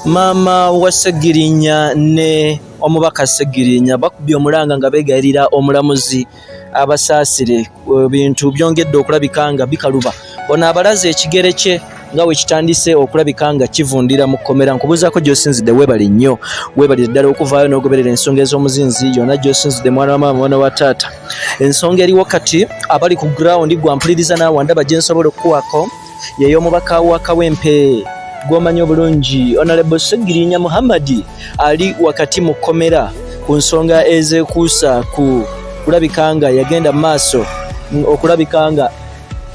Maama wa Ssegirinya ne omubaka Ssegirinya bakubye omulanga nga beegayirira omulamuzi abasaasire. Ebintu byongedde okulabika nga bikaluba. Ono abalaze ekigere kye nga bwe kitandise okulabika nga kivundira mu kkomera. Nkubuuzaako gy'osinzidde, weebale nnyo, weebalire ddala okuvaayo n'ogoberera ensonga ez'omuzinzi yonna gy'osinzidde, mwana wa maama, mwana wa taata. Ensonga eriwo kati abali ku ground gwampuliriza naawe ndaba gye nsobola okukuwako yey'omubaka wa Kawempe gw'omanyi obulungi Honorable Ssegirinya Muhammad ali wakati mu kkomera ku nsonga ezeekuusa ku kulabika nga yagenda mu maaso okulabika nga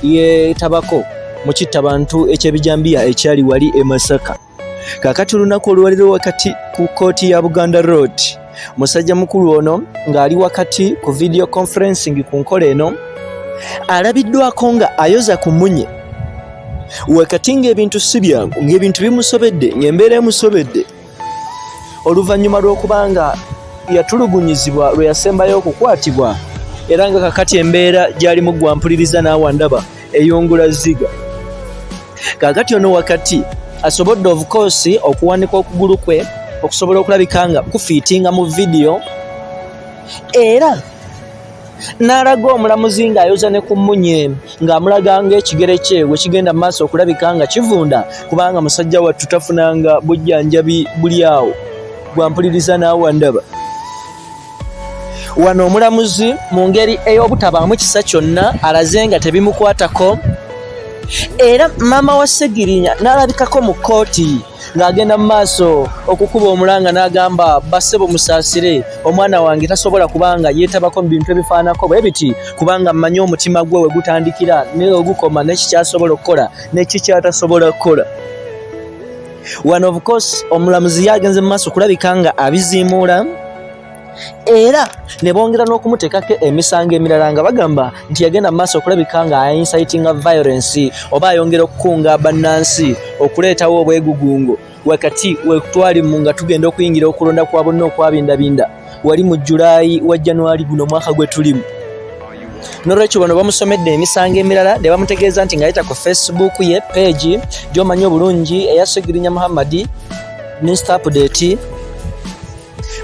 yeetabako mu kittabantu eky'ebijambiya ekyali wali e Masaka. Kaakati olunaku olwaliro wakati ku kkooti ya Buganda Road, musajja mukulu ono ng'ali wakati ku video conferencing ku nkola eno alabiddwako nga ayoza ku munye wakati ng'ebintu si byangu, ng'ebintu bimusobedde, ng'embeera emusobedde oluvannyuma lw'okuba nga yatulugunyizibwa lwe yasembayo okukwatibwa, era nga kakati embeera gy'alimu gwampuliriza naawe andaba eyungula zziga. Kaakati ono wakati asobodde of course okuwanika okugulu kwe okusobola okulabika nga kufiitinga mu vidiyo, era n'alaga omulamuzi ng'ayoza ne ku mmunye ng'amulaga ng'ekigere kye we kigenda mu maaso okulabika nga kivunda, kubanga musajja wattu tafunanga bujjanjabi buli awo. Gwampuliriza naawe andaba wano omulamuzi mu ngeri ey'obutabaamu kisa kyonna alaze nga tebimukwatako, era maama wa Ssegirinya n'alabikako mu kkooti ng'agenda mu maaso okukuba omulanga n'agamba, bassebo musaasire omwana wange, tasobola kubanga yeetabako mu bintu ebifaanako bwe biti, kubanga mmanyi omutima gwe we gutandikira ne we gukoma, n'eki kyasobola okukola n'eki kyatasobola kukola. Wano of course omulamuzi yagenze mu maaso okulabika nga abiziimuula, era ne bongera n'okumuteekako emisango emirala nga bagamba nti yagenda mu maaso okulabika nga incitinga violence oba ayongera okukunga bannansi okuleetawo obwegugungo wakati wetwalimu nga tugenda okuyingira okulonda kwa bonna okwabindabinda wali mu Julayi wa January guno omwaka gwe tulimu. Nolwekyo bano bamusomedde emisango emirala ne bamutegeeza nti ng'ayita ku Facebook ye page gy'omanyi obulungi eya Ssegirinya Muhammad Mr Update,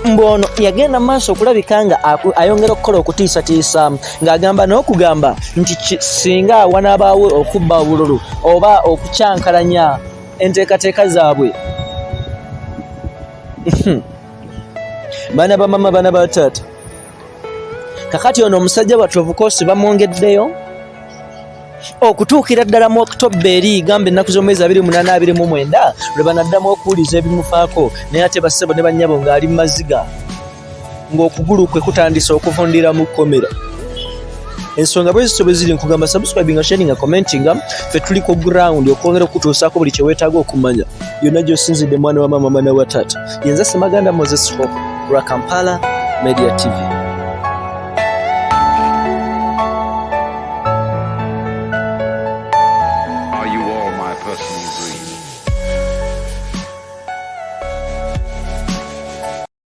mbu ono yagenda mu maaso okulabika nga ayongera okukola okutiisatiisa ng'agamba n'okugamba nti singa wanaabaawo okubba obululu oba okukyankalanya enteekateeka zaabwe. Baana ba mama, baana ba taata, kakati ono omusajja wattu of course bamwongeddeyo okutuukira ddala mu October eri gamba ennaku z'omwezi 28 29 lwe banaddamu okuwuliza ebimufaako. Naye ate bassebo ne bannyabo, ng'ali mu maziga ng'okugulu kwe kutandise okuvundira mu kkomera. Ensonga bwe zityo bwe ziri. Nkugamba subscribinga, sharinga, commentinga. Ffe tuli ku ground okwongera okutuusaako buli kye weetaaga okumanya yonna gy'osinzidde, mwana wa maama, mwana wa taata. Yenze Semaganda Moses Hope lwa Kampala Media TV.